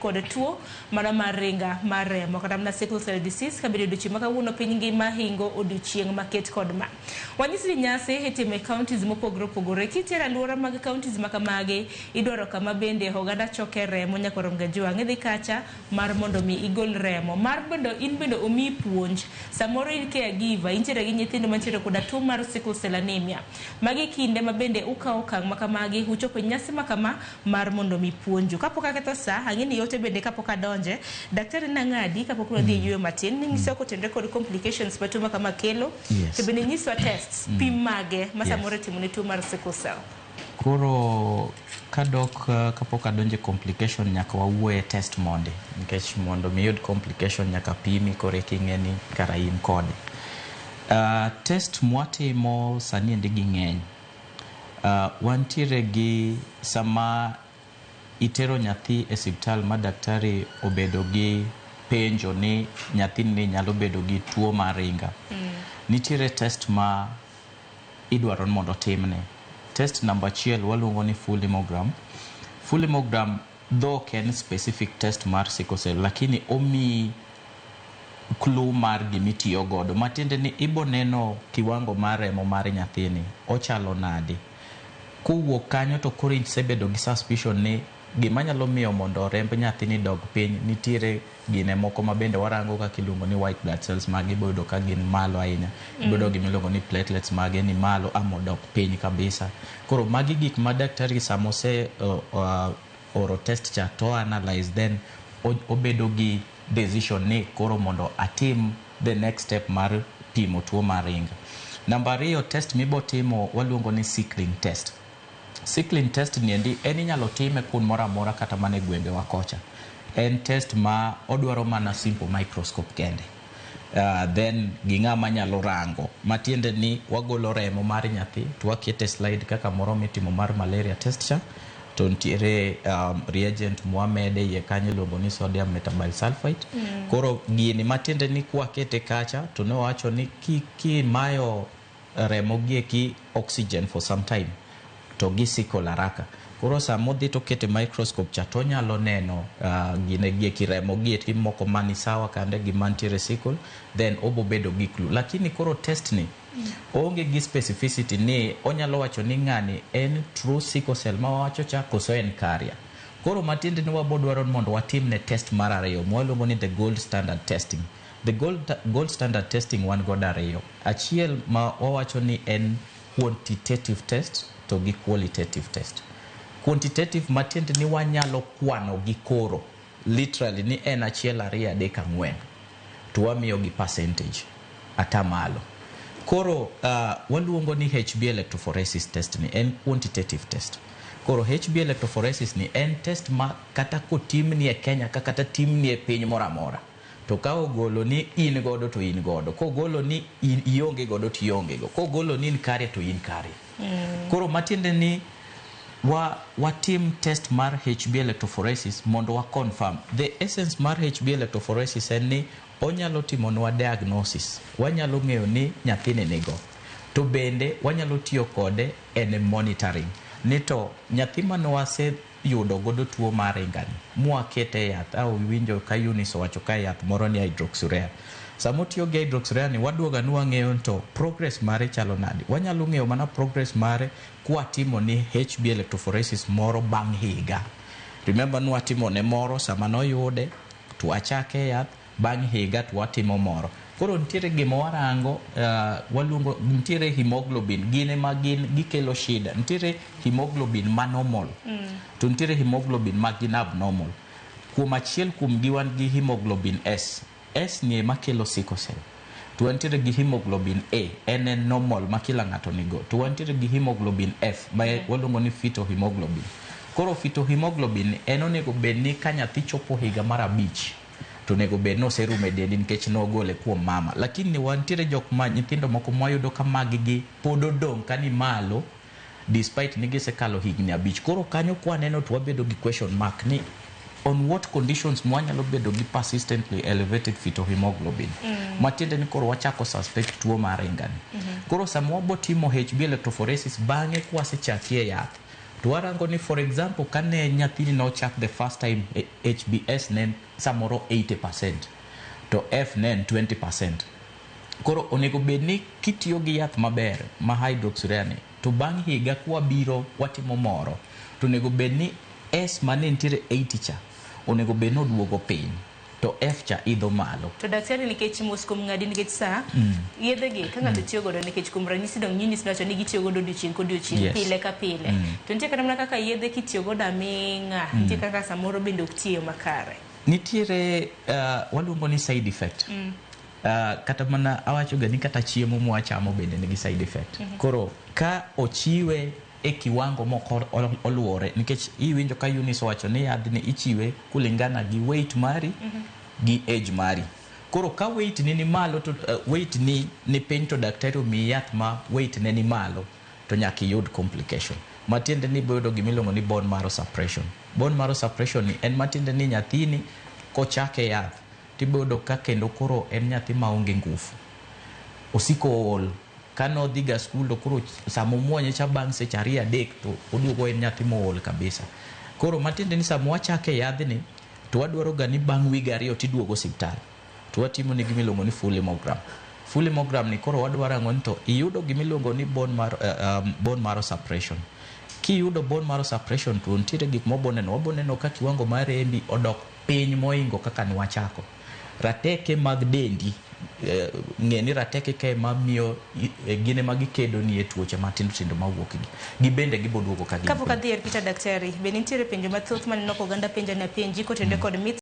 Kod tuo mano mar ringa mar remo kata mana sickle cell disease. Kabedo odiochieng' ma kawuono, piny ngima hingo odiochieng' maket kod ma. Wanyisi ni nyasi itimo e counties mopogore opogore. Kitiere aluora mag counties ma kamagi, idwaro kama bende oganda choke remo nyaka rom gajwang'. Idhi kacha mar mondo mi igol remo. Mar mondo in bende omiyi puonj. Samoro in caregiver, intiere gi nyithindo mantiere koda tuo mar sickle cell anemia. Magi kinde ma bende ukawo okang' ma kamagi, uchopo e nyasi ma kama mar mondo mi puonju. Kapok aketho sa, ang'e ni yote bende kapok adonje, daktari nang'adi kapok wadhi e yueyo matin, ninyisowa kotenore kod complications ma tuo ma kama kelo. To bende nyiswa tests, pim mage ma samoro itimo ne tuo mar sickle cell. Koro kadok kapok adonjo e complication, nyaka wawuo e test mondi, nikech mondo mi iyud complication nyaka pimi koro eka ing'e ni kara in kode. Test mwatimo sani endi ging'eny. Wantiere gi sama itero nyathi e siptal ma daktari obedo gi penjo ni nyathini nyalo bedo gi tuo mar ringa. Nitiere test ma idwaro ni mondo otimne. Test namba achiel waluongo ni full hemogram. Full hemogram, though ok en specific test mar sickle cell, lakini omiyi clue mar gimitiyo godo. Matiende ni ibo neno kiwango mar remo mar nyathini ochalo nade. Kowuok kanyo to koro isebedo gi suspicion ni gima nyalo miyo mondo remb nyathini dog piny, nitiere gine moko ma bende warango kaka iluongo ni white blood cells mage, ibo yudo ka gin malo ahinya. Ibo yudo gima iluongo ni platelets mage ni malo ama odok piny kabisa. Koro magi gik ma daktari sama ose oro test cha to analyze, then obedo gi decision ni koro mondo atim the next step mar pimo tuo mar ringa. Namba ariyo, test mibotimo waluongo ni sickling test. Sickling test ni endi en inyalo time kuond moro amora, kata mana e gwengewa kocha. En test ma odwaro mana simple microscope kende. Then gi ng'ama nyalo rango. Matiende ni wagolo remo mar nyathi to wakete slide kaka moro mitimo mar malaria test cha, to nitiere reagent mwamede iye kanyo iluongo ni sodium metabisulfite. Koro gini matiende ni kwakete kacha to ne wawacho ni kimayo remo gieki oxygen for some time to gisickle haraka. Koro sama odhi to okete microscope cha to onyalo neno gine gieki, remo gieki moko mani sawa kande gi mantiere sickle, then obo bedo gi clue. Lakini koro test ni oonge gi specificity ni onyalo wacho ni ng'ani en true sickle cell ma wawacho cha koso en carrier. Koro matiende ni wabo dwaro ni mondo watimne test mar ariyo mwaluongo ni the gold standard testing. The gold standard testing wan godo ariyo. Achiel ma wawacho ni en quantitative test to gi qualitative test. Quantitative matiende ni wanyalo kwano gi koro literally ni en achiel, ariyo, adek, ang'wen, to wamiyo gi percentage atamalo. Koro waluongo ni HB electrophoresis test ni en quantitative test. Koro HB electrophoresis ni en test ma kata kotimni e Kenya ka kata timni e piny moro amora, to ka ogolo ni in godo to in godo, kogolo ni in ionge godo to ionge go, kogolo ni in kare to in kare. Koro matiende ni watim test mar HB electrophoresis mondo wa confirm. The essence mar HB electrophoresis en ni onyalo timonwa diagnosis. Wanyalo ng'eyo ni nyathini nigo. To bende wanyalo tiyo kode en monitoring. Ni to nyathi mane waseyudo godo tuo mar ringani, mwakete e yath, au iwinjo ka Eunice owacho ka yath moro ni hydroxyurea. Sama otiyo gi hydroxyurea ni, waduoga ni wang'eyo to progress mare chalo nade. Wanyalo ng'eyo mana progress mare kwatimo ni HB electrophoresis moro bang' higa. Remember ni watimo ne moro sama noyude, to wachake yath, bang' higa to watimo moro. Koro nitiere gima warango, waluongo nitiere hemoglobin, gin ema gin gikelo shida. Nitiere hemoglobin ma normal, to nitiere hemoglobin ma gin abnormal. Kuom achiel kuom gi wan gi hemoglobin S. S ni ema kelo sickle cell. To wantiere gi hemoglobin A, en en normal ma kila ng'ato nigo. To wantiere gi hemoglobin F ma waluongo ni fetal hemoglobin. Koro fetal hemoglobin en onego bed ni ka nyathi chopo higa mar 5 to onego bed ni oserumo e dendi nikech nogole kuom mama. Lakini wantiere jok ma nyithindo moko mwayudo ka mag gi pod odong' ka ni malo despite ni gisekalo higni 5. Koro kanyo kwaneno to wabedo gi question mark ni on what conditions mwanyalo bedo gi persistently elevated fetal hemoglobin. Matiende ni koro wachako suspect tuo mar ringani. Koro sama wabo timo HB electrophoresis bang'e kwasechakie yath, To warango ni, for example, kane nyathini nochak the first time, HBS ne en samoro 80% to F ne en 20%. Koro onego bed ni kitiyo gi yath maber ma hydroxyurea ni, to bang' higa kwabiro watimo moro, to onego bed ni S mane nitiere 80 cha onego bed ni oduogo piny to F cha idho malo. To daktari, nikech mos kuom ng'adi nikech sa yedhe gi ka ng'ato tiyo godo, nikech kuom ranyisi dong Eunice nowacho ni gitiyo godo odiochieng' kodiochieng', pile ka pile, to nitie kata mana kaka yedhe kitiyo godo aming'a, nitie kaka samoro bende ok tiyo makare. Nitiere waluongo ni side effect. Kata mana awacho ga ni kata chiemo mwachamo bende nigi side effect. Koro ka ochiwe e kiwango mok oluwore, nikech iwinjo ka Eunice owacho ni yadhni ichiwe kulingana gi weight mari gi age mari. Koro ka weight ni ni malo to weight ni ni piny, to daktari omiyi yath ma weight ne ni malo, to nyaka iyud complication. Matiende ni ibiro yudo gimiluongo ni bone marrow suppression. Bone marrow suppression ni en matiende ni nyathini kochake yath tibiro yudo ka kendo koro en nyathi maonge ngufu. Osiko ool. Kane odhi ga skul to koro sama omuonye cha bang' seche 2 3 to oduogo en nyathi mool kabisa. Koro matiende ni sama wachake yadhni to wadwaro ga ni bang' wige 2 tiduogo osiptal. To watimo ni gimiluongo ni full hemogram. Full hemogram ni koro wadwaro ang'o ni to iyudo gimiluongo ni bone marrow suppression. Kiyudo bone marrow suppression to nitiere gik mwaboneno. Waboneno ka kiwango mar rembi odok piny moingo kaka nwachako. Rateke mag dendi, ng'e ni rateke ka ema miyo gin ema gikedo ni e tuoche matindo tindo mawuok gi. Gibende giboduogo ka gin Kapok piny. adhi ir Peter, daktari, be nitiere penjo mathoth maneno ka oganda penjo ni apenji kotenore kod myths.